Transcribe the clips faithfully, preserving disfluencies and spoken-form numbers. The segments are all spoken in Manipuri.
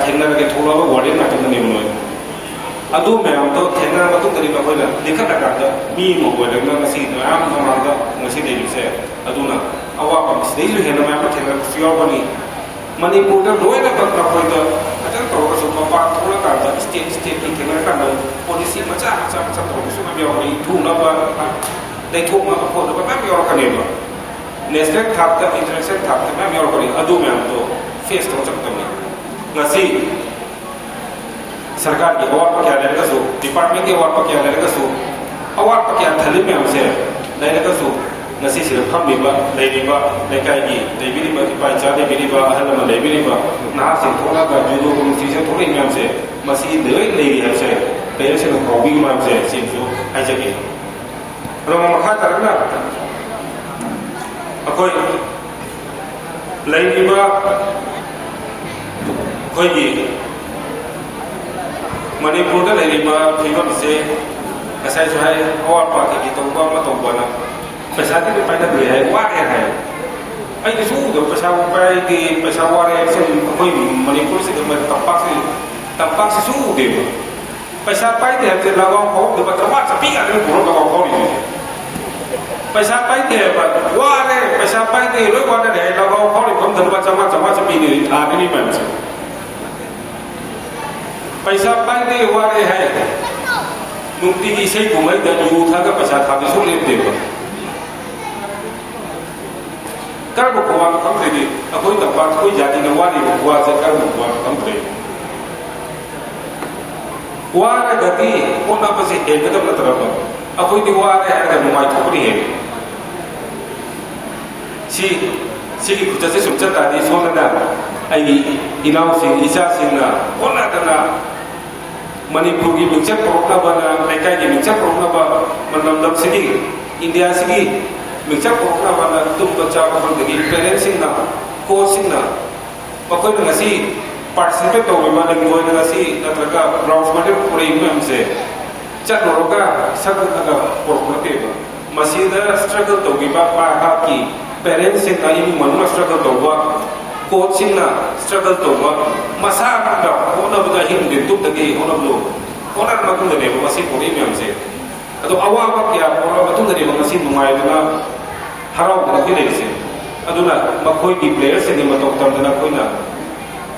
ꯊꯦꯡꯅꯔꯒ ꯊꯣꯛꯂꯛꯑꯒ ꯋꯥꯔꯗꯦꯟ ꯉꯥꯛꯇꯅꯦꯕ ꯅꯣꯏ꯫ ꯑꯗꯨ ꯃꯌꯥꯝꯗꯣ ꯊꯦꯡꯅꯔ ꯃꯇꯨꯡꯗꯗꯤ ꯑꯩꯈꯣꯏꯅ ꯂꯤꯈꯠꯂꯀꯥꯟꯗ ꯃꯤ ꯑꯃ ꯑꯣꯏꯔꯒ ꯉꯁꯤ ꯃꯌꯥꯝ ꯃꯃꯥꯡꯗ ꯉꯁꯤ ꯂꯩꯔꯤꯕꯁꯦ, ꯑꯗꯨꯅ ꯑꯋꯥꯕ ꯁꯤꯗꯩꯁꯨ ꯍꯦꯟꯅ ꯃꯌꯥꯝ ꯑꯃ ꯊꯦꯡꯅꯔꯛꯄꯁꯨ ꯌꯥꯎꯔꯒꯅꯤ꯫ ꯃꯅꯤꯄꯨꯔꯗ ꯂꯣꯏꯅꯃꯛ ꯅꯈꯣꯏꯗ ꯈꯤꯇꯪ ꯇꯧꯔꯒꯁꯨ ꯃꯄꯥꯟ ꯊꯣꯛꯂꯀꯥꯟꯗ ꯁ꯭ꯇꯦꯠ ꯁ꯭ꯇꯦꯠꯀꯤ ꯊꯦꯡꯅꯔꯀꯥꯟꯗ ꯄꯣꯂꯤꯁꯤ ꯃꯆꯥ ꯃꯆꯥ ꯃꯆꯥ ꯇꯧꯔꯒꯁꯨ ꯃꯌꯥꯝ ꯌꯥꯎꯔꯛꯀꯅꯤ꯫ ꯊꯨꯅꯕ, ꯂꯩꯊꯣꯛꯅꯕ ꯈꯣꯠꯅꯕ ꯃꯌꯥꯝ ꯌꯥꯎꯔꯛꯀꯅꯦꯕ꯫ ꯅꯦꯁꯅꯦꯜ ꯊꯥꯛꯇ, ꯏꯟꯇꯔꯅꯦꯁꯅꯦꯜ ꯊꯥꯛꯇ ꯃꯌꯥꯝ ꯌꯥꯎꯔꯛꯀꯅꯤ꯫ ꯑꯗꯨ ꯃꯌꯥꯝꯗꯣ ꯐꯦꯁ ꯇꯧꯔ ꯆꯠꯀꯗꯕꯅꯤ꯫ ꯉꯁꯤ ꯁꯔꯀꯥꯔꯒꯤ ꯑꯋꯥꯠꯄ ꯀꯌꯥ ꯂꯩꯔꯒꯁꯨ, ꯗꯤꯄꯥꯔꯠꯃꯦꯟꯒꯤ ꯑꯋꯥꯠꯄ ꯀꯌꯥ ꯂꯩꯔꯒꯁꯨ, ꯑꯋꯥꯠꯄ ꯀꯌꯥ ꯊꯜꯂꯤ ꯃꯌꯥꯝꯁꯦ ꯂꯩꯔꯒꯁꯨ, ꯉꯁꯤ ꯁꯤꯗ ꯐꯝꯃꯤꯕ, ꯂꯩꯔꯤꯕ, ꯂꯩꯀꯥꯏꯒꯤ ꯂꯩꯕꯤꯔꯤꯕ, ꯏꯄꯥ ꯏꯆꯥ ꯂꯩꯕꯤꯔꯤꯕ, ꯑꯍꯜ ꯂꯃꯟ ꯂꯩꯕꯤꯔꯤꯕ, ꯅꯍꯥꯁꯤꯡ ꯊꯣꯛꯂꯒ ꯖꯨꯗꯣ ꯀꯝꯃꯨꯅꯤꯇꯤꯁꯤꯗ ꯊꯣꯛꯂꯛꯏ ꯃꯌꯥꯝꯁꯦ, ꯃꯁꯤ ꯂꯣꯏ ꯂꯩꯔꯤ ꯍꯥꯏꯕꯁꯦ ꯄꯦꯔꯦꯟꯁꯁꯤꯡꯅ ꯀꯥꯎꯕꯤꯒꯅꯨ ꯍꯥꯏꯕꯁꯦ ꯁꯤꯃꯁꯨ ꯍꯥꯏꯖꯒꯦ꯫ ꯑꯗꯨꯒ ꯃꯈꯥ ꯇꯥꯔꯛꯅ ꯑꯩꯈꯣꯏ ꯂꯩꯔꯤꯕ ꯑꯩꯈꯣꯏꯒꯤ ꯃꯅꯤꯄꯨꯔꯗ ꯂꯩꯔꯤꯕ ꯐꯤꯕꯝꯁꯦ ꯉꯁꯥꯏꯁꯨ ꯍꯥꯏ, ꯑꯋꯥꯠꯄ ꯀꯩꯀꯩ ꯇꯧꯕ ꯑꯃ ꯇꯧꯕꯅ ꯄꯩꯁꯥꯗꯤ ꯂꯣꯏ ꯄꯥꯏꯅꯗ꯭ꯔꯦ ꯍꯥꯏ, ꯋꯥꯔꯦ ꯍꯥꯏ꯫ ꯑꯩꯗꯤ ꯁꯨ ꯎꯗꯕ ꯄꯩꯁꯥ ꯄꯥꯏꯗꯦ, ꯄꯩꯁꯥ ꯋꯥꯔꯦ ꯍꯥꯏꯕꯁꯦ ꯑꯩꯈꯣꯏ ꯃꯅꯤꯄꯨꯔꯁꯤꯗ ꯇꯝꯄꯥꯛꯁꯤ, ꯇꯝꯄꯥꯛꯁꯤ ꯁꯨ ꯎꯗꯦꯕ꯫ ꯄꯩꯁꯥ ꯄꯥꯏꯗꯦ ꯍꯥꯏꯕꯁꯦ ꯂꯒꯥꯎ ꯐꯥꯎ ꯂꯨꯄꯥ ꯆꯥꯝꯃꯉꯥ ꯆꯥꯄꯤ ꯉꯥꯛꯇꯅꯤ ꯄꯨꯔ ꯂꯒꯥꯎ ꯐꯥꯎꯔꯤꯁꯦ꯫ ꯄꯩꯁꯥ ꯄꯥꯏꯗꯦ ꯍꯥꯏꯕ, ꯋꯥꯔꯦ, ꯄꯩꯁꯥ ꯄꯥꯏꯗꯦ, ꯂꯣꯏ ꯋꯥꯅꯔꯦ ꯍꯥꯏ, ꯂꯒꯥꯎ ꯐꯥꯎꯔꯤꯕ ꯑꯝꯗ ꯂꯨꯄꯥ ꯆꯥꯝꯃꯉꯥ, ꯆꯥꯝꯃꯉꯥ ꯆꯥꯄꯤꯅꯤ ꯊꯥꯗꯣꯏꯅꯤ ꯃꯌꯥꯝꯁꯦ꯫ ꯄꯩꯁꯥ ꯄꯥꯏꯗꯦ, ꯋꯥꯔꯦ ꯍꯥꯏ꯫ ꯅꯨꯡꯇꯤꯒꯤ ꯏꯁꯩ ꯀꯨꯝꯍꯩꯗ ꯌꯨ ꯊꯛꯑꯒ ꯄꯩꯁꯥ ꯊꯥꯕ ꯁꯨꯡꯂꯦꯞ ꯂꯦꯞꯇꯦꯕ꯫ ꯀꯔꯝꯕ ꯈꯨꯋꯥꯅꯣ ꯈꯪꯗ꯭ꯔꯦꯅꯦ꯫ ꯑꯩꯈꯣꯏ ꯇꯝꯄꯥꯛ, ꯑꯩꯈꯣꯏ ꯖꯥꯇꯤꯅ ꯋꯥꯔꯤꯕ ꯈꯨꯋꯥꯁꯦ ꯀꯔꯝꯕ ꯈꯨꯋꯥꯅꯣ ꯈꯪꯗ꯭ꯔꯦ꯫ ꯋꯥꯔꯒꯗꯤ ꯍꯣꯠꯅꯕꯁꯦ ꯍꯦꯟꯒꯗꯕ ꯅꯠꯇ꯭ꯔꯕ? ꯑꯩꯈꯣꯏꯗꯤ ꯋꯥꯔꯦ ꯍꯥꯏꯔꯒ ꯅꯨꯡꯉꯥꯏꯊꯣꯛꯄꯅ ꯍꯦꯜꯂꯤ꯫ ꯁꯤ, ꯁꯤꯒꯤ ꯈꯨꯆꯠꯁꯦ ꯁꯨꯝ ꯆꯠ ꯇꯥꯔꯗꯤ ꯁꯣꯝꯗꯅ ꯑꯩꯒꯤ ꯏꯅꯥꯎꯁꯤꯡ, ꯏꯆꯥꯁꯤꯡꯅ ꯍꯣꯠꯅꯗꯅ ꯃꯅꯤꯄꯨꯔꯒꯤ ꯃꯤꯡꯆꯠ ꯄꯨꯔꯛꯅꯕꯅ, ꯂꯩꯀꯥꯏꯒꯤ ꯃꯤꯡꯆꯠ ꯄꯨꯔꯛꯅꯕ, ꯂꯝꯗꯝꯁꯤꯒꯤ, ꯏꯟꯗꯤꯌꯥꯁꯤꯒꯤ ꯃꯤꯡꯆꯠ ꯄꯨꯔꯛꯅꯕꯅ ꯇꯨꯝꯕ ꯆꯥꯕ ꯈꯪꯗꯒꯤ ꯄꯦꯔꯦꯟꯁꯁꯤꯡꯅ, ꯀꯣꯆꯁꯤꯡꯅ, ꯃꯈꯣꯏꯅ ꯉꯁꯤ ꯄꯥꯔꯇꯤꯁꯤꯄꯦꯠ ꯇꯧꯔꯤꯕ, ꯂꯤꯡꯒꯣꯏꯅ ꯉꯁꯤ ꯅꯠꯇ꯭ꯔꯒ ꯕ꯭ꯔꯣꯟꯖ ꯃꯦꯗꯜ ꯄꯨꯔꯛꯏꯕ ꯃꯌꯥꯝꯁꯦ ꯆꯠꯂꯨꯔꯒ ꯁꯛ ꯎꯠꯂꯒ ꯄꯨꯔꯛꯄ ꯅꯠꯇꯦꯕ꯫ ꯃꯁꯤꯗ ꯁ꯭ꯇ꯭ꯔꯒꯜ ꯇꯧꯈꯤꯕ ꯃꯍꯥꯛꯀꯤ ꯄꯦꯔꯦꯟꯁꯁꯤꯡꯅ, ꯏꯃꯨꯡ ꯃꯅꯨꯡꯅ ꯁ꯭ꯇ꯭ꯔꯒꯜ ꯇꯧꯕ, ꯀꯣꯆꯁꯤꯡꯅ ꯁ꯭ꯇ꯭ꯔꯒꯜ ꯇꯧꯕ, ꯃꯁꯥꯅ ꯍꯣꯠꯅꯕꯗ ꯑꯍꯤꯡ ꯅꯨꯡꯊꯤꯟ ꯇꯨꯝꯗꯒꯤ ꯍꯣꯠꯅꯕꯗꯣ, ꯍꯣꯠꯅꯔ ꯃꯇꯨꯡꯗꯅꯦꯕ ꯉꯁꯤ ꯄꯨꯔꯛꯏ ꯃꯌꯥꯝꯁꯦ꯫ ꯑꯗꯣ ꯑꯋꯥꯕ ꯀꯌꯥ ꯄꯨꯔꯛꯑ ꯃꯇꯨꯡꯗꯅꯦꯕ ꯉꯁꯤ ꯅꯨꯡꯉꯥꯏꯗꯅ ꯍꯔꯥꯎꯗꯅ ꯑꯩꯈꯣꯏ ꯂꯩꯔꯤꯁꯦ꯫ ꯑꯗꯨꯅ ꯃꯈꯣꯏꯒꯤ ꯄ꯭ꯂꯦꯌꯔꯁꯤꯡꯒꯤ ꯃꯇꯧ ꯇꯝꯗꯅ ꯑꯩꯈꯣꯏꯅ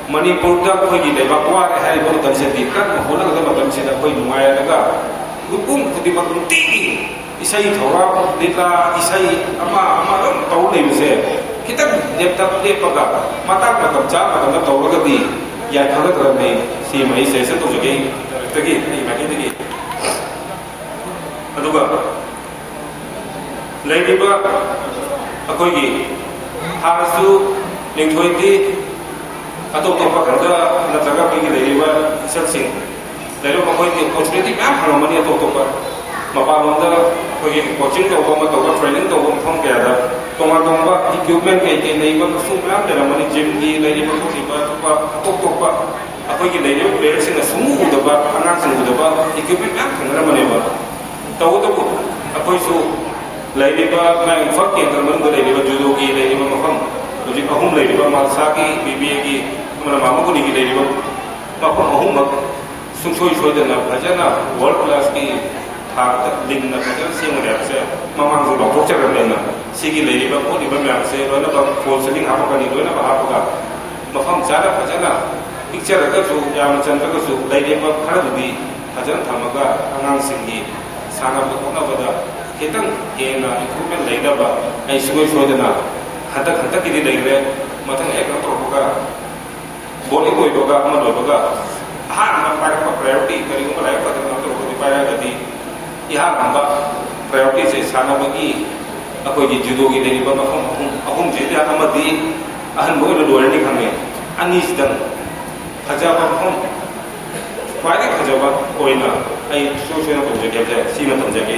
ꯃꯅꯤꯄꯨꯔꯗ ꯑꯩꯈꯣꯏꯒꯤ ꯂꯩꯕꯥꯛ ꯋꯥꯔꯦ ꯍꯥꯏꯔꯤꯕ ꯃꯇꯝꯁꯤꯗꯤ ꯀꯟꯅ ꯍꯣꯠꯅꯒꯗꯕ ꯃꯇꯝꯁꯤꯗ ꯑꯩꯈꯣꯏ ꯅꯨꯡꯉꯥꯏꯔꯒ ꯃꯤꯄꯨꯝ ꯈꯨꯗꯤꯡꯃꯛ ꯅꯨꯡꯇꯤꯒꯤ ꯏꯁꯩ ꯊꯧꯔꯝ, ꯂꯤꯂꯥ, ꯏꯁꯩ ꯑꯃ ꯑꯃ ꯑꯗꯨꯝ ꯇꯧ ꯂꯩꯕꯁꯦ ꯈꯤꯇꯪ ꯂꯦꯞꯇꯛ ꯂꯦꯞꯄꯒ ꯃꯇꯥꯡ ꯃꯇꯝ ꯆꯥꯕ ꯃꯇꯝꯗ ꯇꯧꯔꯒꯗꯤ ꯌꯥꯏꯐꯒꯗ꯭ꯔꯕꯅꯤ꯫ ꯁꯤꯃ ꯑꯩ ꯁꯖꯦꯁꯟ ꯇꯧꯖꯒꯦ ꯗꯥꯏꯔꯦꯛꯇꯒꯤ, ꯑꯩ ꯃꯥꯏꯀꯩꯗꯒꯤ꯫ ꯑꯗꯨꯒ ꯂꯩꯔꯤꯕ ꯑꯩꯈꯣꯏꯒꯤ ꯍꯥꯟꯅꯁꯨ ꯂꯤꯡꯊꯣꯏꯗꯤ ꯑꯇꯣꯞ ꯑꯇꯣꯞꯄ ꯈꯔꯗ ꯅꯠꯇ꯭ꯔꯒ ꯑꯩꯈꯣꯏꯒꯤ ꯂꯩꯔꯤꯕ ꯏꯆꯜꯁꯤꯡ ꯂꯩꯔꯤꯕ ꯃꯈꯣꯏꯒꯤ ꯑꯣꯄꯣꯔꯆꯨꯅꯤꯇꯤ ꯃꯌꯥꯝ ꯐꯪꯉꯝꯃꯅꯤ꯫ ꯑꯇꯣꯞ ꯑꯇꯣꯞꯄ ꯃꯄꯥꯟꯂꯣꯝꯗ ꯑꯩꯈꯣꯏꯒꯤ ꯀꯣꯆꯤꯡ ꯇꯧꯕ ꯑꯃ ꯇꯧꯕ, ꯇ꯭ꯔꯦꯅꯤꯡ ꯇꯧꯕ ꯃꯐꯝ ꯀꯌꯥꯗ ꯇꯣꯉꯥꯟ ꯇꯣꯉꯥꯟꯕ ꯏꯀ꯭ꯋꯤꯞꯃꯦꯟ ꯀꯩ ꯀꯩ ꯂꯩꯕ ꯀꯩꯁꯨ ꯃꯌꯥꯝ ꯂꯩꯔꯝꯃꯅꯤ꯫ ꯖꯤꯝꯒꯤ ꯂꯩꯔꯤꯕ ꯈꯣꯠꯂꯤꯕ ꯑꯇꯣꯞꯄ ꯑꯇꯣꯞ ꯑꯇꯣꯞꯄ ꯑꯩꯈꯣꯏꯒꯤ ꯂꯩꯔꯤꯕ ꯄ꯭ꯂꯦꯌꯔꯁꯤꯡꯅ ꯁꯨꯡꯎ ꯎꯗꯕ, ꯑꯉꯥꯡꯁꯤꯡ ꯎꯗꯕ ꯏꯀ꯭ꯋꯤꯞꯃꯦꯟ ꯃꯌꯥꯝ ꯊꯝꯅꯔꯝꯕꯅꯦꯕ꯫ ꯇꯧꯕꯇꯕꯨ ꯑꯩꯈꯣꯏꯁꯨ ꯂꯩꯔꯤꯕ ꯃꯌꯥꯝ ꯏꯝꯐꯥꯜ ꯀꯦꯟꯗ꯭ꯔ ꯃꯅꯨꯡꯗ ꯂꯩꯔꯤꯕ ꯖꯨꯗꯣꯒꯤ ꯂꯩꯔꯤꯕ ꯃꯐꯝ, ꯍꯧꯖꯤꯛ ꯑꯍꯨꯝ ꯂꯩꯔꯤꯕ, ꯃꯜꯁꯥꯒꯤ, ꯕꯤ ꯕꯤ ꯑꯦꯒꯤ, ꯑꯃꯅ ꯃꯥꯃꯒꯨꯅꯤꯒꯤ ꯂꯩꯔꯤꯕ ꯃꯐꯝ ꯑꯍꯨꯝꯃꯛ ꯁꯨꯡꯁꯣꯏ ꯁꯣꯏꯗꯅ ꯐꯖꯅ ꯋꯥꯔꯜ ꯀ꯭ꯂꯥꯁꯀꯤ ꯊꯥꯛꯇ ꯂꯤꯡꯅ ꯐꯖꯅ ꯁꯦꯝꯒꯅꯤ ꯍꯥꯏꯕꯁꯦ ꯃꯃꯥꯡꯁꯨ ꯂꯥꯎꯊꯣꯛꯆꯔꯝꯃꯦꯅ, ꯁꯤꯒꯤ ꯂꯩꯔꯤꯕ ꯈꯣꯠꯂꯤꯕ ꯃꯌꯥꯝꯁꯦ ꯂꯣꯏꯅꯃꯛ ꯐꯣꯜ ꯁꯤꯂꯤꯡ ꯍꯥꯞꯄꯛꯀꯅꯤ, ꯂꯣꯏꯅꯃꯛ ꯍꯥꯞꯄꯒ ꯃꯐꯝ ꯆꯥꯅ ꯐꯖꯅ ꯄꯤꯛꯆꯔꯒꯁꯨ, ꯌꯥꯝꯅ ꯆꯟꯗ꯭ꯔꯒꯁꯨ, ꯂꯩꯔꯤꯕ ꯈꯔꯗꯨꯗꯤ ꯐꯖꯅ ꯊꯝꯃꯒ ꯑꯉꯥꯡꯁꯤꯡꯒꯤ ꯁꯥꯟꯅꯕ ꯈꯣꯠꯅꯕꯗ ꯈꯤꯇꯪ ꯍꯦꯟꯅ ꯏꯝꯄ꯭ꯔꯨꯚꯃꯦꯟ ꯂꯩꯅꯕ ꯑꯩ ꯁꯨꯡꯁꯣꯏ ꯁꯣꯏꯗꯅ ꯍꯟꯗꯛ ꯍꯟꯗꯛꯀꯤꯗꯤ ꯂꯩꯈ꯭ꯔꯦ, ꯃꯊꯪ ꯍꯦꯛ ꯀꯩꯅꯣ ꯇꯧꯔꯛꯄꯒ ꯕꯣꯔꯗꯤꯡ ꯂꯣꯏꯕꯒ ꯑꯃ ꯂꯣꯏꯕꯒ ꯑꯍꯥꯟꯕ ꯄꯥꯏꯔꯛꯄ ꯄ꯭ꯔꯥꯏꯌꯣꯔꯤꯇꯤ ꯀꯔꯤꯒꯨꯝꯕ ꯂꯥꯏꯔꯤꯛ ꯐꯖꯅ ꯇꯧꯔꯒꯗꯤ ꯄꯥꯏꯔꯛꯑꯒꯗꯤ ꯏꯍꯥꯟ ꯍꯥꯟꯕ ꯄ꯭ꯔꯥꯏꯌꯣꯔꯤꯇꯤꯁꯦ ꯁꯥꯟꯅꯕꯒꯤ ꯑꯩꯈꯣꯏꯒꯤ ꯖꯨꯗꯣꯒꯤ ꯂꯩꯔꯤꯕ ꯃꯐꯝ ꯑꯍꯨꯝ, ꯑꯍꯨꯝꯁꯤꯗ ꯑꯃꯗꯤ ꯑꯍꯟꯕ ꯑꯣꯏꯅ ꯂꯣꯏꯔꯅꯤ ꯈꯪꯉꯦ꯫ ꯑꯅꯤꯁꯤꯗꯪ ꯐꯖꯕ ꯃꯐꯝ ꯈ꯭ꯋꯥꯏꯗꯒꯤ ꯐꯖꯕ ꯑꯣꯏꯅ ꯑꯩ ꯁꯨꯡꯁꯣꯏ ꯁꯣꯏꯗꯅ ꯇꯧꯖꯒꯦ ꯍꯥꯏꯕꯁꯦ ꯁꯤꯃ ꯊꯝꯖꯒꯦ꯫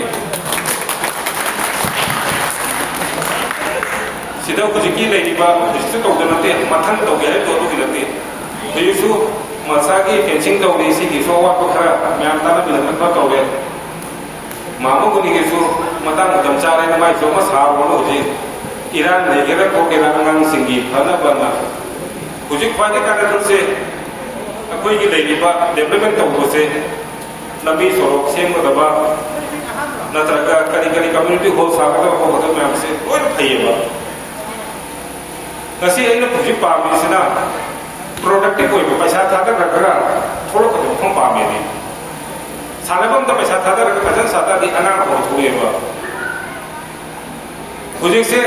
ꯁꯤꯗ ꯍꯧꯖꯤꯛꯀꯤ ꯂꯩꯔꯤꯕ, ꯍꯧꯖꯤꯛꯁꯨ ꯇꯧꯗ ꯅꯠꯇꯦ, ꯃꯊꯪ ꯇꯧꯒꯦ ꯍꯥꯏꯕꯗꯣ ꯑꯗꯨꯒꯤ ꯅꯠꯇꯦ꯫ ꯍꯧꯖꯤꯛꯁꯨ ꯃꯁꯥꯒꯤ ꯐꯦꯟꯁꯤꯡ ꯇꯧꯔꯤ, ꯁꯤꯒꯤꯁꯨ ꯑꯋꯥꯠꯄ ꯈꯔ ꯃꯌꯥꯝ ꯇꯥꯟꯅꯃꯤꯟꯅꯗꯅ ꯈꯔ ꯇꯧꯔꯦ꯫ ꯃꯥꯃ ꯒꯨꯅꯤꯒꯤꯁꯨ ꯃꯇꯥꯡ ꯃꯇꯝ ꯆꯥꯔꯦꯅ ꯃꯥꯏꯁꯨ ꯑꯃ ꯁꯥꯔꯨꯔꯅꯨ꯫ ꯍꯧꯖꯤꯛ ꯏꯔꯥꯡ ꯂꯩꯒꯦꯔꯥ ꯈꯣꯠꯀꯦꯔꯥ ꯑꯉꯥꯡꯁꯤꯡꯒꯤ ꯐꯅꯕꯅ ꯍꯧꯖꯤꯛ ꯈ꯭ꯋꯥꯏꯗꯒꯤ ꯀꯥꯟꯅꯕꯁꯦ ꯑꯩꯈꯣꯏꯒꯤ ꯂꯩꯔꯤꯕ development ꯇꯧꯕꯁꯦ, ꯂꯝꯕꯤ ꯁꯣꯔꯣꯛ ꯁꯦꯝꯒꯗꯕ, ꯅꯠꯇ꯭ꯔꯒ ꯀꯔꯤ ꯀꯔꯤ community hall ꯁꯥꯒꯗꯕ ꯈꯣꯠꯀꯗꯕ ꯃꯌꯥꯝꯁꯦ ꯂꯣꯏꯅ ꯐꯩꯌꯦꯕ꯫ ꯉꯁꯤ ꯑꯩꯅ ꯍꯧꯖꯤꯛ ꯄꯥꯝꯃꯤꯁꯤꯅ productive ꯑꯣꯏꯕ, ꯄꯩꯁꯥ ꯊꯥꯗꯔꯒ ꯊꯣꯛꯂꯛꯀꯗꯕ ꯃꯐꯝ ꯄꯥꯝꯃꯦꯕ꯫ ꯁꯥꯟꯅꯐꯝꯗ ꯄꯩꯁꯥ ꯊꯥꯗꯔꯒ ꯐꯖꯅ ꯁꯥꯟꯅꯔꯗꯤ ꯑꯉꯥꯡ ꯑꯐꯕ ꯊꯣꯛꯂꯛꯑꯦꯕ꯫ ꯍꯧꯖꯤꯛꯁꯦ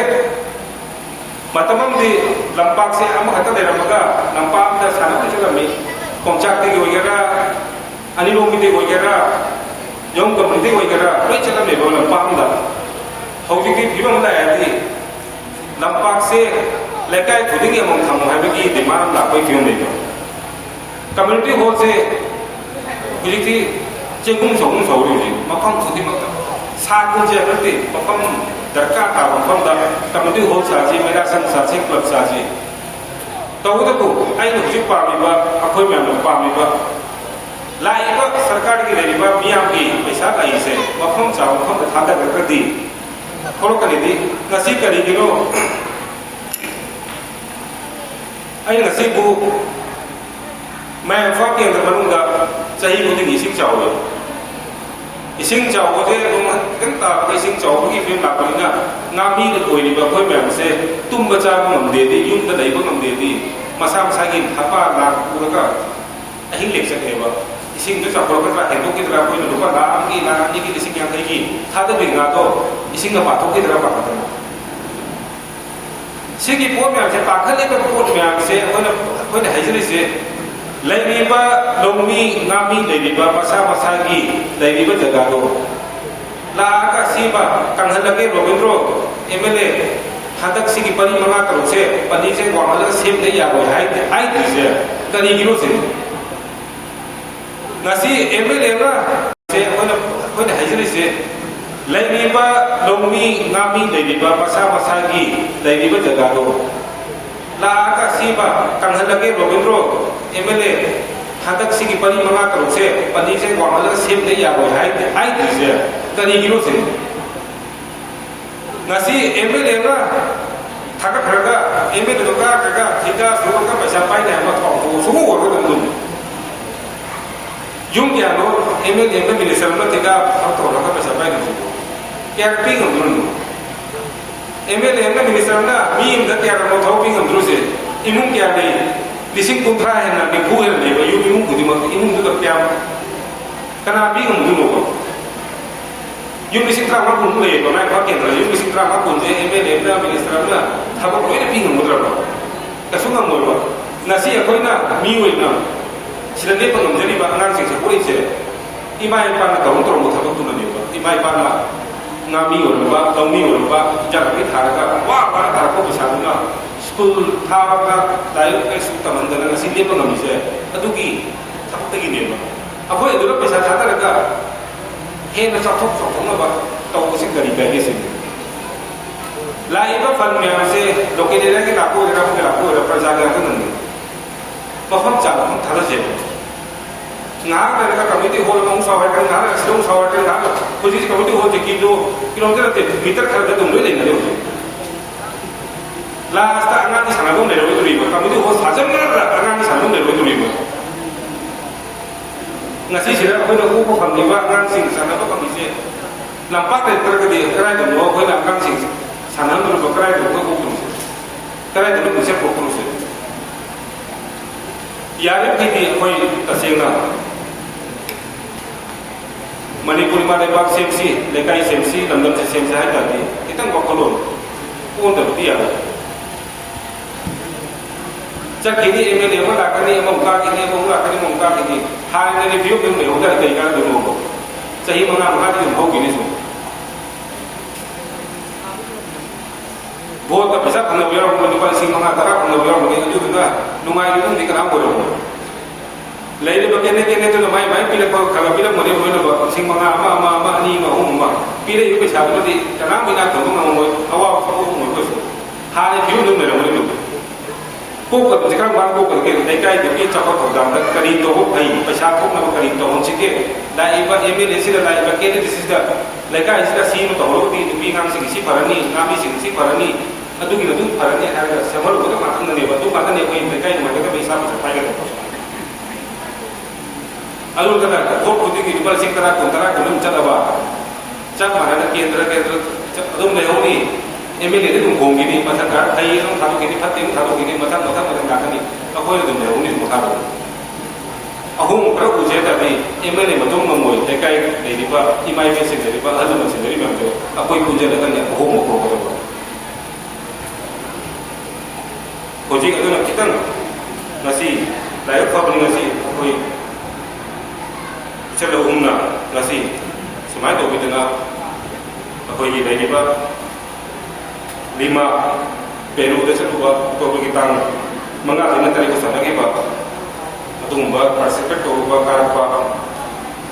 ꯃꯇꯝ ꯑꯃꯗꯤ ꯂꯝꯄꯥꯛꯁꯦ ꯑꯃꯈꯛꯇ ꯂꯩꯔꯝꯃꯒ ꯂꯝꯄꯥꯛ ꯑꯃꯗ ꯁꯥꯟꯅꯕ ꯆꯠꯂꯝꯃꯤ꯫ ꯀꯣꯡꯆꯥꯛꯇꯒꯤ ꯑꯣꯏꯒꯦꯔꯥ, ꯑꯅꯤꯔꯣꯝꯒꯤꯗꯤ ꯑꯣꯏꯒꯦꯔꯥ, ꯌꯣꯡ ꯀꯝꯕꯨꯗꯤ ꯑꯣꯏꯒꯦꯔꯥ, ꯂꯣꯏ ꯆꯠꯂꯝꯃꯦꯕ ꯂꯝꯄꯥꯛ ꯑꯃꯗ꯫ ꯍꯧꯖꯤꯛꯇꯤ ꯐꯤꯕꯝ ꯑꯃ ꯂꯥꯛꯑꯦ ꯍꯥꯏꯗꯤ ꯂꯝꯄꯥꯛꯁꯦ ꯂꯩꯀꯥꯏ ꯈꯨꯗꯤꯡꯒꯤ ꯑꯃꯃꯝ ꯊꯝꯃꯣ ꯍꯥꯏꯕꯒꯤ demand ꯑꯃ ꯂꯥꯛꯄꯒꯤ ꯐꯤꯕꯝꯅꯦꯕ꯫ Community hall ꯁꯦ ꯍꯧꯖꯤꯛꯇꯤ ꯆꯦꯡꯒꯨꯝ ꯆꯍꯨꯝ ꯁꯧꯔꯤ ꯍꯧꯖꯤꯛ ꯃꯐꯝ ꯈꯨꯗꯤꯡꯃꯛꯇ꯫ ꯁꯥ ꯀꯨꯟꯁꯦ ꯍꯟꯗꯛꯇꯤ ꯃꯐꯝ ꯗꯔꯀꯥꯔ ꯇꯥꯕ ꯃꯐꯝꯗ community hall ꯁꯥꯁꯤ, ꯃꯩꯔꯥ ꯁꯪ ꯁꯥꯁꯤ, club ꯁꯥꯁꯤ꯫ ꯇꯧꯕꯇꯕꯨ ꯑꯩꯅ ꯍꯧꯖꯤꯛ ꯄꯥꯝꯃꯤꯕ, ꯑꯩꯈꯣꯏ ꯃꯌꯥꯝꯅ ꯄꯥꯝꯃꯤꯕ, ꯂꯥꯛꯏꯕ ꯁꯔꯀꯥꯔꯒꯤ ꯂꯩꯔꯤꯕ ꯃꯤꯌꯥꯝꯒꯤ ꯄꯩꯁꯥ ꯂꯥꯛꯏꯁꯦ ꯃꯐꯝ ꯆꯥꯕ ꯃꯐꯝꯗ ꯊꯥꯗꯔꯒꯗꯤ ꯊꯣꯛꯂꯛꯀꯅꯤꯗꯤ꯫ ꯉꯁꯤ ꯀꯔꯤꯒꯤꯅꯣ ꯑꯩꯅ ꯉꯁꯤꯕꯨ ꯃꯌꯥꯝ ꯐꯥꯝ ꯀꯦꯟꯗ꯭ꯔ ꯃꯅꯨꯡꯗ ꯆꯍꯤ ꯈꯨꯗꯤꯡꯒꯤ ꯏꯁꯤꯡ ꯆꯥꯎꯏ꯫ ꯏꯁꯤꯡ ꯆꯥꯎꯕꯁꯦ ꯅꯣꯡ ꯈꯤꯇꯪ ꯇꯥꯕꯗ ꯏꯁꯤꯡ ꯆꯥꯎꯕꯒꯤ ꯐꯤꯕꯝ ꯂꯥꯛꯄꯅꯤꯅ ꯉꯥꯃꯤ ꯑꯣꯏꯔꯤꯕ ꯑꯩꯈꯣꯏ ꯃꯌꯥꯝꯁꯦ ꯇꯨꯝꯕ ꯆꯥꯕ ꯉꯝꯗꯦꯗꯤ, ꯌꯨꯝꯗ ꯂꯩꯕ ꯉꯝꯗꯦꯗꯤ, ꯃꯁꯥ ꯃꯁꯥꯒꯤ ꯊꯄꯥ ꯂꯥꯛ ꯄꯨꯔꯒ ꯑꯍꯤꯡ ꯂꯦꯛꯆꯒꯦꯕ꯫ ꯏꯁꯤꯡꯗꯣ ꯆꯥꯎꯈꯠꯂꯛꯀꯗ꯭ꯔꯥ, ꯍꯦꯟꯗꯣꯛꯈꯤꯗ꯭ꯔꯥ, ꯑꯩꯈꯣꯏꯅ ꯂꯨꯄꯥ ꯂꯥꯈ ꯑꯃꯒꯤ, ꯂꯥꯈ ꯑꯅꯤꯒꯤ, ꯂꯤꯁꯤꯡ ꯌꯥꯡꯈꯩꯒꯤ ꯊꯥꯗꯕꯤ ꯉꯥꯗꯣ ꯏꯁꯤꯡꯅ ꯄꯥꯊꯣꯛꯈꯤꯗ꯭ꯔꯥ ꯄꯥꯈꯠꯇꯅ꯫ ꯁꯤꯒꯤ ꯄꯣꯠ ꯃꯌꯥꯝꯁꯦ, ꯄꯥꯈꯠꯂꯤꯕ ꯄꯣꯠ ꯃꯌꯥꯝꯁꯦ ꯑꯩꯈꯣꯏꯅ, ꯑꯩꯈꯣꯏꯅ ꯍꯥꯏꯖꯔꯤꯁꯦ, ꯂꯩꯔꯤꯕ ꯂꯧꯃꯤ ꯉꯥꯃꯤ ꯂꯩꯔꯤꯕ ꯃꯁꯥ ꯃꯁꯥꯒꯤ ꯂꯩꯔꯤꯕ ꯖꯒꯥꯗꯣ ꯂꯥꯛꯑꯒ ꯁꯤꯃ ꯀꯪꯍꯜꯂꯒꯦ, ꯔꯣꯕꯤꯟꯗ꯭ꯔꯣ ꯑꯦꯝ ꯑꯦꯜ ꯑꯦ, ꯍꯟꯗꯛ ꯁꯤꯒꯤ ꯄꯔꯤ ꯃꯉꯥ ꯇꯔꯨꯛꯁꯦ ꯄꯅꯤꯁꯦ ꯋꯥꯡꯍꯜꯂꯒ ꯁꯦꯝꯗ ꯌꯥꯔꯣꯏ ꯍꯥꯏ-, ꯍꯥꯏꯗ꯭ꯔꯤꯁꯦ ꯀꯔꯤꯒꯤꯅꯣ ꯁꯤꯅꯤ? ꯉꯁꯤ ꯑꯦꯝ ꯑꯦꯜ ꯑꯦ ꯑꯃ ꯁꯦ ꯑꯩꯈꯣꯏꯅ, ꯑꯩꯈꯣꯏꯅ ꯍꯥꯏꯖꯔꯤꯁꯦ, ꯂꯩꯔꯤꯕ ꯂꯧꯃꯤ ꯉꯥꯃꯤ ꯂꯩꯔꯤꯕ ꯃꯁꯥ ꯃꯁꯥꯒꯤ ꯂꯩꯔꯤꯕ ꯖꯒꯥꯗꯣ ꯂꯥꯛꯑꯒ ꯁꯤꯃ ꯀꯪꯍꯜꯂꯒꯦ, ꯔꯣꯕꯤꯟꯗ꯭ꯔꯣ ꯑꯦꯝ ꯑꯦꯜ ꯑꯦ, ꯍꯟꯗꯛ ꯁꯤꯒꯤ ꯄꯔꯤ ꯃꯉꯥ ꯇꯔꯨꯛꯁꯦ ꯄꯅꯤꯁꯦ ꯋꯥꯡꯍꯜꯂꯒ ꯁꯦꯝꯗ ꯌꯥꯔꯣꯏ ꯍꯥꯏ-, ꯍꯥꯏꯗ꯭ꯔꯤꯁꯦ ꯀꯔꯤꯒꯤꯅꯣ ꯁꯤꯅꯤ? ꯉꯁꯤ ꯑꯦꯝ ꯑꯦꯜ ꯑꯦ ꯑꯃ ꯊꯥꯒꯠꯈ꯭ꯔꯒ ꯑꯦꯝ ꯑꯦꯜ ꯑꯦꯗꯣ ꯀꯥꯈ꯭ꯔꯒ ꯊꯤꯀꯥ ꯁꯨꯔꯒ ꯄꯩꯁꯥ ꯄꯥꯏꯅꯤ ꯍꯥꯏꯕ ꯊꯧ ꯁꯨꯡꯎ ꯎꯔꯔꯣꯏ ꯑꯗꯨꯝ꯫ ꯌꯨꯝ ꯀꯌꯥꯅꯣ ꯑꯦꯝ ꯑꯦꯜ ꯑꯦ ꯑꯃ ꯃꯤꯅꯤꯁꯇꯔ ꯑꯃ ꯊꯤꯀꯥ ꯇꯧꯔꯒ ꯄꯩꯁꯥ ꯄꯥꯏꯅꯕꯁꯤꯕꯨ ꯀꯌꯥ ꯄꯤ ꯉꯝꯗꯣꯏꯅꯣ? ꯑꯦꯝ ꯑꯦꯜ ꯑꯦ ꯑꯃ ꯃꯤꯅꯤꯁꯇꯔ ꯑꯃꯅ ꯃꯤ ꯑꯃꯗ ꯀꯌꯥꯅꯣ ꯊꯕꯛ ꯄꯤ ꯉꯝꯗ꯭ꯔꯣꯁꯦ? ꯏꯃꯨꯡ ꯀꯌꯥ ꯂꯩ? ꯂꯤꯁꯤꯡ ꯀꯨꯟꯊ꯭ꯔꯥ ꯍꯦꯟꯅ ꯅꯤꯐꯨ ꯍꯦꯟꯅ ꯂꯩꯕ ꯌꯨꯝ ꯏꯃꯨꯡ ꯈꯨꯗꯤꯡꯃꯛ ꯏꯃꯨꯡꯗꯨꯗ ꯀꯌꯥꯝ ꯀꯅꯥ ꯄꯤ ꯉꯝꯗꯣꯏꯅꯣꯕ? ꯌꯨꯝ ꯂꯤꯁꯤꯡ ꯇꯔꯥꯃꯉꯥ ꯀꯨꯟꯃꯨꯛ ꯂꯩꯌꯦꯕ ꯃꯥꯏ ꯈ꯭ꯋꯥꯏ ꯀꯦꯟꯗ꯭ꯔ ꯌꯨꯝ ꯂꯤꯁꯤꯡ ꯇꯔꯥꯃꯉꯥ ꯀꯨꯟꯁꯦ ꯑꯦꯝ ꯑꯦꯜ ꯑꯦ ꯑꯃꯅ ꯃꯤꯅꯤꯁꯇꯔ ꯑꯃꯅ ꯊꯕꯛ ꯂꯣꯏꯅ ꯄꯤ ꯉꯝꯒꯗ꯭ꯔꯕ? ꯀꯩꯁꯨ ꯉꯝꯃꯣꯏꯕ꯫ ꯉꯁꯤ ꯑꯩꯈꯣꯏꯅ ꯃꯤꯑꯣꯏꯅ ꯁꯤꯗ ꯂꯦꯞꯄ ꯉꯝꯖꯔꯤꯕ ꯑꯉꯥꯡꯁꯤꯡꯁꯦ ꯄꯣꯛꯏꯁꯦ ꯏꯃꯥ ꯏꯄꯥꯅ ꯇꯧꯔꯝ ꯇꯧꯔꯝꯕ ꯊꯕꯛꯇꯨꯅꯅꯦꯕ꯫ ꯏꯃꯥ ꯏꯄꯥꯅ ꯉꯥꯃꯤ ꯑꯣꯏꯔꯝꯕ, ꯂꯧꯃꯤ ꯑꯣꯏꯔꯝꯕ, ꯏꯟꯖꯥꯡ ꯅꯥꯄꯤ ꯊꯥꯔꯒ ꯋꯥ ꯋꯥꯅ ꯇꯥꯔꯛꯄ ꯄꯩꯁꯥꯗꯨꯅ ꯁ꯭ꯀꯨꯜ ꯊꯥꯕꯗ ꯂꯥꯏꯔꯤꯛ ꯂꯥꯏꯁꯨ ꯇꯝꯍꯟꯗꯅ ꯉꯁꯤ ꯂꯦꯞꯄ ꯉꯝꯃꯤꯁꯦ ꯑꯗꯨꯒꯤ ꯊꯕꯛꯇꯒꯤꯅꯦꯕ꯫ ꯑꯩꯈꯣꯏ ꯑꯗꯨꯗ ꯄꯩꯁꯥ ꯊꯥꯗꯔꯒ ꯍꯦꯟꯅ ꯆꯥꯎꯊꯣꯛ ꯆꯥꯎꯊꯣꯛꯅꯕ ꯇꯧꯕꯁꯤ ꯀꯔꯤ ꯀꯥꯏꯒꯦ ꯁꯤꯅꯤ꯫ ꯂꯥꯛꯏꯕ ꯐꯟ ꯃꯌꯥꯝꯁꯦ ꯂꯣꯀꯦꯜ ꯑꯦꯔꯤꯌꯥꯒꯤ ꯂꯥꯛꯄ ꯑꯣꯏꯒꯦꯔꯥ, ꯑꯩꯈꯣꯏꯒꯤ ꯂꯥꯛꯄ ꯑꯣꯏꯒꯦꯔꯥ, ꯄ꯭ꯔꯖꯥꯒꯤ ꯉꯥꯛꯇ ꯅꯪꯉꯤ꯫ ꯃꯐꯝ ꯆꯥꯅ ꯑꯃꯨꯛ ꯊꯥꯗꯁꯦꯕ꯫ ꯉꯥꯏꯍꯥꯛ ꯂꯩꯔꯒ ꯀꯝꯃ꯭ꯌꯨꯅꯤꯇꯤ ꯍꯣꯜ ꯑꯃ ꯑꯃꯨꯛ ꯁꯥꯎ ꯍꯥꯏꯔꯛꯀꯅꯤ, ꯉꯥꯏꯍꯥꯛ ꯂꯩꯔꯒ ꯁꯤꯗ ꯑꯃꯨꯛ ꯁꯥꯎ ꯍꯥꯏꯔꯛꯀꯅꯤ, ꯉꯥꯏꯍꯥꯛ ꯂꯩꯔꯒ ꯍꯧꯖꯤꯛ ꯀꯝꯃ꯭ꯌꯨꯅꯤꯇꯤ ꯍꯣꯜꯁꯦ ꯀꯤꯂꯣ, ꯀꯤꯂꯣꯃꯤꯇꯔ ꯅꯠꯇꯦ, ꯃꯤꯇꯔ ꯈꯔꯗ ꯑꯗꯨꯝ ꯂꯣꯏ ꯂꯩꯅꯔꯦ ꯍꯧꯖꯤꯛ꯫ ꯂꯥꯁꯇ ꯑꯉꯥꯡꯒꯤ ꯁꯥꯟꯅꯐꯝ ꯂꯩꯔꯣꯏꯗꯣꯔꯤꯕ, ꯀꯝꯃ꯭ꯌꯨꯅꯤꯇꯤ ꯍꯣꯜ ꯁꯥꯖꯟꯅꯔꯒ ꯑꯉꯥꯡꯒꯤ ꯁꯥꯟꯅꯐꯝ ꯂꯩꯔꯣꯏꯗꯣꯔꯤꯕ꯫ ꯉꯁꯤꯁꯤꯗ ꯑꯩꯈꯣꯏꯅ ꯑꯣꯛꯄ ꯐꯪꯂꯤꯕ ꯑꯉꯥꯡꯁꯤꯡ ꯁꯥꯟꯅꯕ ꯐꯪꯂꯤꯁꯦ ꯂꯝꯄꯥꯛ ꯂꯩꯇ꯭ꯔꯒꯗꯤ ꯀꯗꯥꯏꯗꯅꯣ ꯑꯩꯈꯣꯏꯅ ꯑꯉꯥꯡꯁꯤꯡ ꯁꯥꯟꯅꯍꯟꯗꯣꯔꯤꯕ, ꯀꯗꯥꯏꯗꯅꯣ ꯑꯩꯈꯣꯏ ꯑꯣꯛꯇꯣꯔꯤꯁꯦ? ꯀꯗꯥꯏꯗꯅꯣ ꯄꯨꯡꯆꯠ ꯄꯣꯛꯇꯣꯔꯤꯁꯦ? ꯌꯥꯔꯤꯃꯈꯩꯗꯤ ꯑꯩꯈꯣꯏ ꯇꯁꯦꯡꯅ ꯃꯅꯤꯄꯨꯔ ꯏꯃꯥ ꯂꯩꯕꯥꯛ ꯁꯦꯝꯁꯤ, ꯂꯩꯀꯥꯏ ꯁꯦꯝꯁꯤ, ꯂꯝꯗꯝꯁꯤ ꯁꯦꯝꯁꯤ ꯍꯥꯏ ꯇꯥꯔꯗꯤ ꯈꯤꯇꯪ ꯋꯥꯈꯜꯂꯣꯟ ꯑꯣꯟꯗꯕꯗꯤ ꯌꯥꯔꯣꯏ꯫ ꯆꯠꯈꯤꯅꯤ, ꯑꯦꯝ ꯑꯦꯜ ꯑꯦ ꯑꯃ ꯂꯥꯛꯀꯅꯤ, ꯑꯃꯃꯨꯛ ꯂꯥꯛꯈꯤꯅꯤ, ꯑꯃꯃꯨꯛ ꯂꯥꯛꯀꯅꯤ, ꯑꯃꯃꯨꯛ ꯂꯥꯛꯈꯤꯅꯤ꯫ ꯍꯥꯟꯅꯒꯤ ꯐꯤꯕꯝꯗ ꯑꯗꯨꯝ ꯂꯩꯍꯧ ꯇꯥꯔꯗꯤ ꯀꯩ ꯀꯥꯟꯅꯗꯣꯏꯅꯣꯕ? ꯆꯍꯤ ꯃꯉꯥ ꯃꯉꯥꯗꯤ ꯑꯗꯨꯝ ꯍꯧꯈꯤꯅꯤ ꯁꯨꯝ꯫ ꯚꯣꯠꯇ ꯄꯩꯁꯥ ꯐꯪꯅꯕ ꯌꯥꯎꯔꯝꯒꯅꯤ, ꯂꯨꯄꯥ ꯂꯤꯁꯤꯡ ꯃꯉꯥ ꯇꯔꯥ ꯐꯪꯅꯕ ꯌꯥꯎꯔꯝꯒꯅꯤ, ꯑꯗꯨꯗꯨꯅ ꯅꯨꯡꯉꯥꯏꯕ ꯏꯃꯨꯡꯗꯤ ꯀꯅꯥꯝ ꯑꯣꯏꯔꯝꯃꯣꯏ꯫ ꯂꯩꯔꯤꯕ candidate candidate ꯇꯨꯅ ꯃꯥꯏ ꯃꯥꯏ ꯄꯤꯔꯛꯄ ꯈꯔ ꯈꯔ ꯄꯤꯔꯝꯒꯅꯤ, ꯂꯣꯏꯅꯃꯛ ꯂꯤꯁꯤꯡ ꯃꯉꯥ, ꯑꯃ, ꯑꯃ, ꯑꯃ, ꯑꯅꯤ ꯑꯃ, ꯑꯍꯨꯝ ꯑꯃ꯫ ꯄꯤꯔꯛꯏꯕ ꯄꯩꯁꯥꯗꯨꯅꯗꯤ ꯀꯅꯥꯝ ꯏꯅꯥꯛ ꯈꯨꯟꯕ ꯉꯝꯃꯣꯏ, ꯑꯋꯥꯕ ꯁꯨꯡꯑꯣꯏ ꯑꯣꯏꯔꯣꯏ ꯀꯩꯁꯨ꯫ ꯍꯥꯟꯅ ꯐꯤꯕꯝꯗ ꯑꯗꯨꯝ ꯂꯩꯔꯝꯒꯅꯤ ꯑꯗꯨꯝ꯫ ꯀꯣꯛꯀ ꯍꯧꯖꯤꯛꯀꯥꯟ ꯃꯥꯅ ꯀꯣꯛꯀ ꯀꯩꯅꯣ, ꯂꯩꯀꯥꯏꯗꯨꯒꯤ ꯆꯥꯎꯈꯠ ꯊꯧꯗꯥꯡꯗ ꯀꯔꯤ ꯇꯧꯕ ꯐꯩ, ꯄꯩꯁꯥ ꯊꯣꯛꯅꯕ ꯀꯔꯤ ꯇꯧꯍꯟꯁꯤꯒꯦ, ꯂꯥꯛꯏꯕ ꯑꯦꯝ ꯑꯦꯜ ꯑꯦꯁꯤꯗ, ꯂꯥꯛꯏꯕ ꯀꯦꯟꯗꯤꯗꯦꯠꯁꯤꯗ, ꯂꯩꯀꯥꯏꯁꯤꯗ ꯁꯤ ꯑꯃ ꯇꯧꯍꯧꯔꯒꯗꯤ ꯅꯨꯄꯤ ꯑꯉꯥꯡꯁꯤꯡꯒꯤ ꯁꯤ ꯐꯔꯅꯤ, ꯉꯥꯃꯤꯁꯤꯡꯒꯤ ꯁꯤ ꯐꯔꯅꯤ, ꯑꯗꯨꯒꯤꯅ ꯑꯗꯨꯝ ꯐꯔꯅꯤ ꯍꯥꯏꯔꯒ ꯁꯦꯝꯍꯜꯂꯨꯕꯗ ꯉꯥꯛꯇꯪꯅꯅꯦꯕ꯫ ꯑꯗꯨ ꯉꯥꯛꯇꯅꯦ ꯑꯩꯈꯣꯏ ꯂꯩꯀꯥꯏ ꯅꯨꯡꯉꯥꯏꯒꯗꯕ, ꯏꯁꯥ ꯄꯩꯁꯥ ꯄꯥꯏꯒꯗꯕ꯫ ꯑꯗꯨ ꯅꯠꯇꯅ ꯚꯣꯠ ꯈꯨꯗꯤꯡꯒꯤ ꯂꯨꯄꯥ ꯂꯤꯁꯤꯡ ꯇꯔꯥ, ꯀꯨꯟ, ꯇꯔꯥ, ꯀꯨꯟ ꯑꯗꯨꯝ ꯆꯠꯂꯕ, ꯆꯞ ꯃꯥꯟꯅꯅ ꯀꯦꯟꯗ꯭ꯔ, ꯀꯦꯟꯗ꯭ꯔ ꯑꯗꯨꯝ ꯂꯩꯍꯧꯅꯤ꯫ ꯑꯦꯝ ꯑꯦꯜ ꯑꯦꯗꯤ ꯑꯗꯨꯝ ꯍꯣꯡꯈꯤꯅꯤ, ꯃꯊꯪ ꯈꯔ ꯐꯩ ꯑꯗꯨꯝ ꯊꯥꯗꯣꯛꯈꯤꯅꯤ, ꯐꯠꯇꯦ ꯑꯗꯨꯝ ꯊꯥꯗꯣꯛꯈꯤꯅꯤ, ꯃꯊꯪ, ꯃꯊꯪ, ꯃꯊꯪ ꯂꯥꯛꯀꯅꯤ꯫ ꯑꯩꯈꯣꯏꯅ ꯑꯗꯨꯝ ꯂꯩꯍꯧꯅꯤ ꯃꯈꯥꯗ꯫ ꯑꯍꯣꯡꯕ ꯈꯔ ꯎꯁꯦ ꯍꯥꯏ ꯇꯥꯔꯗꯤ, ꯑꯦꯝ ꯑꯦꯜ ꯑꯦ ꯃꯇꯣꯝ ꯉꯝꯃꯣꯏ꯫ ꯂꯩꯀꯥꯏ ꯂꯩꯔꯤꯕ ꯏꯃꯥ ꯏꯕꯦꯜꯁꯤꯡ, ꯂꯩꯔꯤꯕ ꯑꯍꯜ ꯂꯃꯟꯁꯤꯡ, ꯂꯩꯔꯤꯕ ꯃꯌꯥꯝꯗꯣ ꯑꯩꯈꯣꯏ ꯄꯨꯟꯁꯤꯜꯂꯒꯅꯤ ꯑꯍꯣꯡꯕ ꯄꯨꯔꯛꯀꯗꯕ꯫ ꯍꯧꯖꯤꯛ ꯑꯗꯨꯅ ꯈꯤꯇꯪ ꯉꯁꯤ ꯂꯥꯏꯕꯛ ꯐꯕꯅꯤ, ꯉꯁꯤ ꯑꯩꯈꯣꯏ ꯏꯆꯜ ꯑꯍꯨꯝꯅ ꯉꯁꯤ ꯁꯨꯃꯥꯏꯅ ꯇꯧꯕꯤꯗꯅ ꯑꯩꯈꯣꯏꯒꯤ ꯂꯩꯔꯤꯕ ꯂꯤꯃꯥ ꯄꯦꯔꯨꯗ ꯆꯠꯂꯨꯕ ꯑꯣꯛꯇꯣꯕꯔꯒꯤ ꯇꯥꯡ ꯃꯉꯥꯗꯩꯅ ꯇꯔꯦꯠ ꯐꯥꯎ ꯁꯥꯟꯅꯈꯤꯕ ꯑꯗꯨꯒꯨꯝꯕ ꯄꯥꯔꯇꯤꯁꯤꯄꯦꯠ ꯇꯧꯔꯨꯕ ꯀꯥꯔꯛꯄ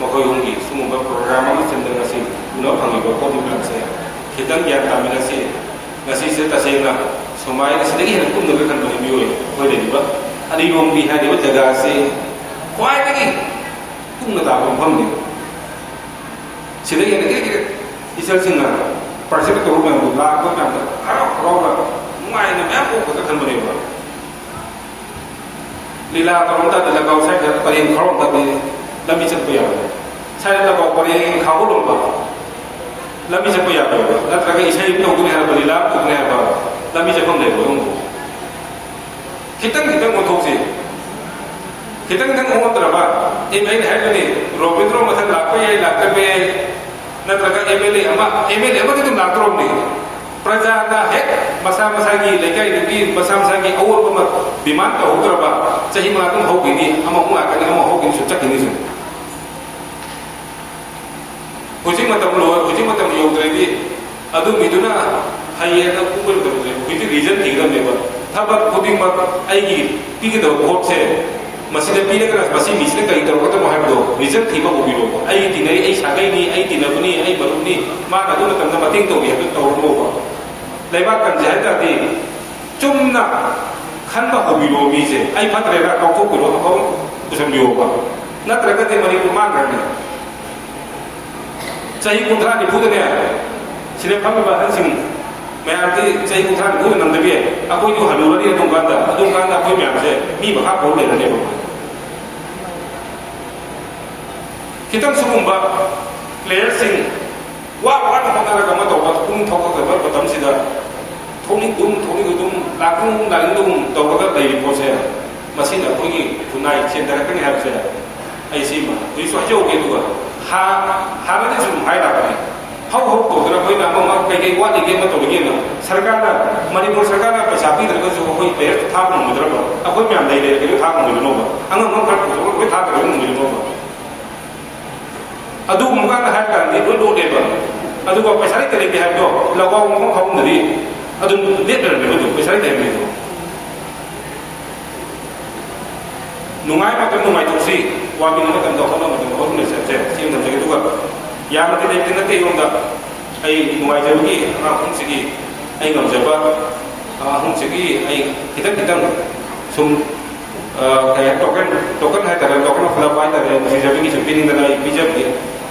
ꯃꯈꯣꯏ ꯑꯍꯨꯝꯒꯤ ꯁꯤꯒꯨꯝꯕ ꯄ꯭ꯔꯣꯒ꯭ꯔꯥꯝ ꯑꯃ ꯆꯟꯗꯅ ꯉꯁꯤ ꯎꯅꯕ ꯐꯪꯉꯤꯕ ꯄꯣꯠ ꯃꯌꯥꯝꯁꯦ ꯈꯤꯇꯪ ꯒ꯭ꯌꯥꯟ ꯇꯥꯃꯤꯟꯅꯁꯤ꯫ ꯉꯁꯤꯁꯦ ꯇꯁꯦꯡꯅ ꯁꯨꯃꯥꯏꯅ ꯁꯤꯗꯒꯤ ꯍꯦꯟꯅ ꯀꯨꯝꯅꯕ ꯈꯟꯕ ꯃꯤꯑꯣꯏ ꯑꯩꯈꯣꯏ ꯂꯩꯔꯤꯕ ꯑꯅꯤꯔꯣꯝꯒꯤ ꯍꯥꯏꯔꯤꯕ ꯖꯒꯥꯁꯤ ꯈ꯭ꯋꯥꯏꯗꯒꯤ ꯀꯨꯡꯅ ꯇꯥꯕ ꯃꯐꯝꯅꯤ꯫ ꯁꯤꯗꯒꯤ ꯍꯦꯟꯅ ꯀꯔꯤ ꯀꯔꯤ ꯏꯆꯜꯁꯤꯡꯅ ꯄꯥꯔꯇꯤꯁꯤꯄꯦꯠ ꯇꯧꯕ ꯃꯌꯥꯝꯗꯣ, ꯂꯥꯛꯄ ꯃꯌꯥꯝꯗꯣ ꯍꯔꯥꯎ ꯍꯔꯥꯎꯅ ꯅꯨꯡꯉꯥꯏꯅ ꯃꯌꯥꯝ ꯑꯣꯛꯄꯗ ꯈꯟꯕꯅꯦꯕ꯫ ꯂꯤꯂꯥ ꯇꯧꯔꯝ ꯇꯥꯔꯗꯤ ꯂꯒꯥꯎ ꯁ꯭ꯋꯥꯏꯗ ꯄꯔꯦꯡ ꯈꯥꯎꯔꯝ ꯇꯥꯔꯗꯤ ꯂꯝꯕꯤ ꯆꯠꯄ ꯌꯥꯔꯣꯏ꯫ ꯁ꯭ꯋꯥꯏꯗ ꯂꯒꯥꯎ ꯄꯔꯦꯡ ꯈꯥꯎꯍꯜꯂꯝꯕ ꯂꯝꯕꯤ ꯆꯠꯄ ꯌꯥꯔꯣꯏꯕ꯫ ꯅꯠꯇ꯭ꯔꯒ ꯏꯁꯩ ꯑꯃ ꯇꯧꯗꯣꯏꯅꯤ ꯍꯥꯏꯔꯕ, ꯂꯤꯂꯥ ꯑꯃ ꯇꯧꯗꯣꯏꯅꯤ ꯍꯥꯏꯔꯕ, ꯂꯝꯕꯤ ꯆꯠꯐꯝ ꯂꯩꯔꯣꯏ ꯑꯃꯨꯛ꯫ ꯈꯤꯇꯪ ꯈꯤꯇꯪ ꯑꯣꯟꯊꯣꯛꯁꯤ꯫ ꯈꯤꯇꯪ ꯈꯤꯇꯪ ꯑꯣꯟꯗ꯭ꯔꯕ, ꯑꯦ, ꯑꯩꯅ ꯍꯥꯏꯕꯅꯤ, ꯔꯣꯕꯤꯟꯗ꯭ꯔꯣ ꯃꯊꯪ ꯂꯥꯛꯄ ꯌꯥꯏ, ꯂꯥꯛꯇꯕ ꯌꯥꯏ, ꯅꯠꯇ꯭ꯔꯒ ꯑꯦꯝ ꯑꯦꯜ ꯑꯦ ꯑꯃ, ꯑꯦꯝ ꯑꯦꯜ ꯑꯦ ꯑꯃꯗꯤ ꯑꯗꯨꯝ ꯂꯥꯛꯇꯣꯔꯕꯅꯤ꯫ ꯄ꯭ꯔꯖꯥꯅ ꯍꯦꯛ ꯃꯁꯥ ꯃꯁꯥꯒꯤ ꯂꯩꯀꯥꯏꯗꯨꯒꯤ ꯃꯁꯥ ꯃꯁꯥꯒꯤ ꯑꯑꯣꯟꯕ ꯑꯃ ꯗꯤꯃꯥꯟ ꯇꯧꯍꯧꯗ꯭ꯔꯕ, ꯆꯍꯤ ꯃꯉꯥ ꯑꯗꯨꯝ ꯍꯧꯈꯤꯅꯤ, ꯑꯃꯃꯨꯛ ꯂꯥꯛꯀꯅꯤ, ꯑꯃ ꯍꯧꯈꯤꯅꯤ, ꯁꯨꯝ ꯆꯠꯈꯤꯅꯤ ꯁꯨꯝ꯫ ꯍꯧꯖꯤꯛ ꯃꯇꯝ ꯂꯣꯏ, ꯍꯧꯖꯤꯛ ꯃꯇꯝ ꯌꯧꯗ꯭ꯔꯗꯤ ꯑꯗꯨ ꯃꯤꯗꯨꯅ ꯐꯩꯌꯦꯅ ꯄꯨꯕ ꯃꯇꯝꯗ ꯍꯧꯖꯤꯛꯇꯤ ꯔꯤꯖꯟ ꯊꯤꯒꯗꯕꯅꯦꯕ꯫ ꯊꯕꯛ ꯈꯨꯗꯤꯡꯃꯛ ꯑꯩꯒꯤ ꯄꯤꯒꯗꯕ ꯚꯣꯠꯁꯦ ꯃꯁꯤꯗ ꯄꯤꯔꯒꯅ ꯃꯁꯤ ꯃꯤꯁꯤꯅ ꯀꯔꯤ ꯇꯧꯔꯛꯀꯗꯕꯅꯣ ꯍꯥꯏꯕꯗꯣ ꯔꯤꯖꯟ ꯊꯤꯕ ꯍꯧꯕꯤꯔꯣꯕ꯫ ꯑꯩꯒꯤ ꯇꯤꯟꯅꯩ, ꯑꯩ ꯁꯥꯒꯩꯅꯤ, ꯑꯩ ꯇꯤꯟꯅꯕꯅꯤ, ꯑꯩ ꯃꯔꯨꯞꯅꯤ, ꯃꯥꯅ ꯑꯗꯨ ꯃꯇꯝꯗ ꯃꯇꯦꯡ ꯇꯧꯒꯦ ꯍꯥꯏꯕꯗꯨ ꯇꯧꯔꯝꯃꯣꯕ꯫ ꯂꯩꯕꯥꯛ ꯀꯟꯁꯦ ꯍꯥꯏ ꯇꯥꯔꯗꯤ ꯆꯨꯝꯅ ꯈꯟꯕ ꯍꯧꯕꯤꯔꯣ ꯃꯤꯁꯦ꯫ ꯑꯩ ꯐꯠꯇ꯭ꯔꯦꯅ ꯀꯥꯎꯊꯣꯛꯄꯤꯔꯣ, ꯑꯐꯕ ꯄꯨꯁꯟꯕꯤꯌꯣꯕ꯫ ꯅꯠꯇ꯭ꯔꯒꯗꯤ ꯃꯅꯤꯄꯨꯔ ꯃꯥꯡꯈ꯭ꯔꯅꯤ꯫ ꯆꯍꯤ ꯀꯨꯟꯊ꯭ꯔꯥ ꯅꯤꯐꯨꯗꯅꯦ ꯁꯤꯗ ꯐꯝꯃꯤꯕ ꯑꯍꯟꯁꯤꯡ ꯃꯌꯥꯝꯗꯤ ꯆꯍꯤ ꯀꯨꯟꯊ꯭ꯔꯥ ꯅꯤꯐꯨ ꯅꯪꯗꯕꯤ, ꯑꯩꯈꯣꯏꯁꯨ ꯍꯜꯂꯨꯔꯅꯤ ꯑꯗꯨꯝ ꯀꯥꯟꯗ꯫ ꯑꯗꯨꯝ ꯀꯥꯟꯗ ꯑꯩꯈꯣꯏ ꯃꯌꯥꯝꯁꯦ ꯃꯤ ꯃꯈꯥ ꯄꯣꯜ ꯂꯩꯔꯅꯦꯕ꯫ ꯈꯤꯇꯪ ꯁꯤꯒꯨꯝꯕ ꯄ꯭ꯂꯦꯌꯔꯁꯤꯡ ꯋꯥ ꯋꯥꯅ ꯍꯣꯠꯅꯔꯒ ꯑꯃ ꯇꯧꯕ ꯄꯨꯛꯅꯤꯡ ꯊꯧꯒꯠꯇꯕ ꯃꯇꯝꯁꯤꯗ ꯊꯣꯛꯅꯤꯡꯒꯨꯝ ꯊꯣꯛꯅꯤꯡꯒꯨꯝ, ꯂꯥꯛꯅꯤꯡꯒꯨꯝ ꯂꯥꯛꯅꯤꯡꯗꯒꯨꯝ ꯇꯧꯔꯒ ꯂꯩꯔꯤ ꯄꯣꯠꯁꯦ, ꯃꯁꯤꯅ ꯑꯩꯈꯣꯏꯒꯤ ꯈꯨꯟꯅꯥꯏ ꯆꯦꯟꯊꯔꯛꯀꯅꯤ ꯍꯥꯏꯕꯁꯦ ꯑꯩ ꯁꯤꯃ ꯍꯧꯖꯤꯛꯁꯨ ꯍꯥꯏꯖꯍꯧꯒꯦ꯫ ꯑꯗꯨꯒ ꯍꯥ-, ꯍꯥꯟꯅꯗꯤ ꯁꯨꯝ ꯍꯥꯏꯔꯛꯄꯅꯤ, ꯍꯧ ꯍꯧ ꯇꯧꯗꯅ ꯑꯩꯈꯣꯏꯅ ꯑꯃ ꯑꯃ ꯀꯩꯀꯩ ꯋꯥꯠꯂꯤꯒꯦ ꯑꯃ ꯇꯧꯔꯤꯒꯦꯅ꯫ ꯁꯔꯀꯥꯔꯅ, ꯃꯅꯤꯄꯨꯔ ꯁꯔꯀꯥꯔꯅ ꯄꯩꯁꯥ ꯄꯤꯗ꯭ꯔꯒꯁꯨ ꯑꯩꯈꯣꯏ ꯄ꯭ꯂꯦꯌꯔ ꯊꯥꯕ ꯉꯝꯒꯗ꯭ꯔꯕ? ꯑꯩꯈꯣꯏ ꯃꯌꯥꯝ ꯂꯩ ꯂꯩꯔꯒ ꯊꯥꯕ ꯉꯝꯒꯗ꯭ꯔꯣꯕ? ꯑꯉꯝ ꯑꯉꯝ ꯈꯔ ꯄꯨꯊꯣꯛꯑꯒ ꯂꯣꯏ ꯊꯥꯗ꯭ꯔꯒ ꯉꯝꯒꯗ꯭ꯔꯣꯕ? ꯑꯗꯨꯒꯨꯝꯕ ꯀꯥꯟꯗ ꯍꯥꯏꯔ ꯀꯥꯟꯗꯗꯤ ꯂꯣꯏ ꯂꯣꯠꯂꯦꯕ꯫ ꯑꯗꯨꯒ ꯄꯩꯁꯥ ꯂꯩꯇ ꯂꯩꯇꯦ ꯍꯥꯏꯕꯗꯣ ꯂꯒꯥꯎ ꯃꯐꯝ ꯈꯪꯗꯗꯤ ꯑꯗꯨꯝ ꯂꯦꯞ ꯂꯩꯔꯝꯃꯦꯕ꯫ ꯑꯗꯨꯝ ꯄꯩꯁꯥ ꯂꯩꯇꯦ ꯍꯥꯏꯕꯅꯤꯗꯣ꯫ ꯅꯨꯡꯉꯥꯏ ꯃꯇꯝ ꯅꯨꯡꯉꯥꯏꯊꯣꯛꯁꯤ, ꯋꯥꯃꯤꯟꯅ ꯃꯇꯝꯗ ꯍꯣꯠꯅꯕ ꯃꯇꯝꯗ ꯍꯣꯠꯅꯃꯤꯟꯅꯁꯤ ꯍꯥꯏꯕꯁꯦ ꯁꯤ ꯊꯝꯖꯒꯦ꯫ ꯑꯗꯨꯒ ꯌꯥꯝꯅꯗꯤ ꯂꯩꯕꯗꯤ ꯅꯠꯇꯦ ꯑꯩꯉꯣꯟꯗ꯫ ꯑꯩ ꯅꯨꯡꯉꯥꯏꯖꯕꯒꯤ ꯑꯉꯥꯡ ꯑꯍꯨꯝꯁꯤꯒꯤ ꯑꯩ ꯉꯝꯖꯕ, ꯑꯉꯥꯡ ꯑꯍꯨꯝꯁꯤꯒꯤ ꯑꯩ ꯈꯤꯇꯪ ꯈꯤꯇꯪ ꯁꯨꯝ, ꯑ, ꯀꯩ ꯍꯥꯏ, ꯇꯣꯀꯟ, ꯇꯣꯀꯟ ꯍꯥꯏꯇꯥꯔꯦ, ꯇꯣꯀꯟ ꯑꯣꯐ ꯂꯚ ꯍꯥꯏꯇꯥꯔꯦ, ꯅꯨꯡꯁꯤꯖꯕꯒꯤ ꯁꯨꯝ ꯄꯤꯅꯤꯡꯗꯅ ꯑꯩ ꯄꯤꯖꯕꯅꯤ꯫